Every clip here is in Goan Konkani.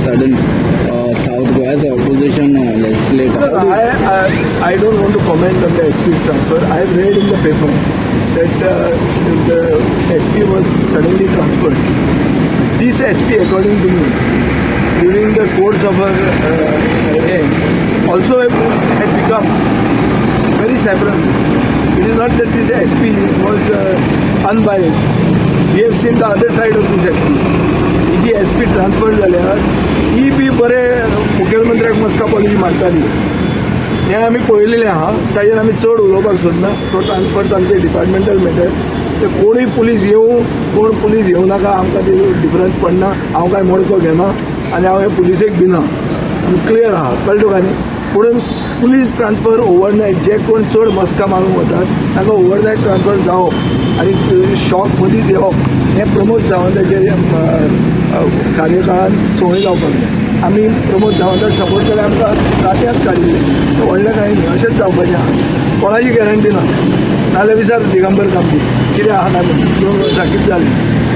sudden South Goa as opposition legislator? I don't want to comment on the SP's transfer. I have read in the paper that the SP was suddenly transferred. This SP, according to me, during the course of her reign, also had become very saffron. It is not that this SP was unbiased. We have seen the other side of this SP. He G SP transfer जाल्यार ही बी बरें मुखेलमंत्र्याक मस्का पॉलिसी मारताली, हें आमी पळयलेलें आहा. ताजेर आमी चड उलोवपाक सोदना. तो ट्रान्सफर तांचे डिपार्टमेंटल मॅटर. ते कोणूय पुलीस येवं, कोण पुलीस येवं नाका, आमकां ते डिफरन्स पडना. हांव कांय मडको घेना आनी हांव हे पुलिसेक भिना. क्लियर आहा, कळ्ळें तुका न्ही? पूण पुलीस ट्रान्सफर ओवरनायट, जे कोण चड मस्का मारूंक वतात तांकां ओवरनायट ट्रान्सफर जावप आनी शॉक मदींच येवप, हें प्रमोद सावंताचे कार्यकाळान संवय जावपाक जाय. आमी प्रमोद सावंताक सपोर्ट केल्यार आमकां रातयाच काडिल्लें. तें व्हडलें कांय न्ही, अशेंच जावपाचें आहा. कोणाची गॅरंटी ना. नाजाल्यार विचार दिगंबर कामती कितें आहा काय म्हणून. 2 वर्सां कितें जालें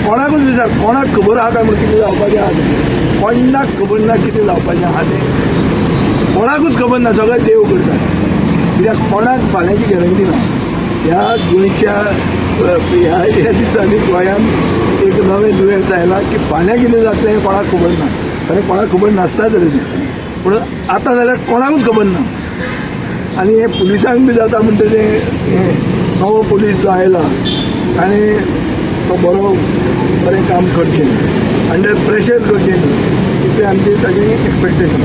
कोणाकूच विचार. कोणाक खबर आहा काय म्हणून कितें जावपाचें आहा तें? कोणाक खबर ना कितें जावपाचें आहा तें. कोणाकूच खबर ना. सगळें देव करता, कित्याक कोणाक फाल्यांची गॅरंटी ना. ह्या गोंयच्या ह्या ह्या दिसांनी गोंयांत एक नवें दुयेंस आयलां की फाल्यां कितें जातलें हें कोणाक खबर ना. कारण कोणाक खबर नासता तरी तें, पूण आतां जाल्यार कोणाकूच खबर ना. आनी हे पुलिसांक बी जाता म्हणटा तें, हें नवो पुलीस जो आयला ताणें तो बरो बरें काम करचें, अंडर प्रेशर करचें न्ही, इतलें आमचें ताजें एक्सपेक्टेशन.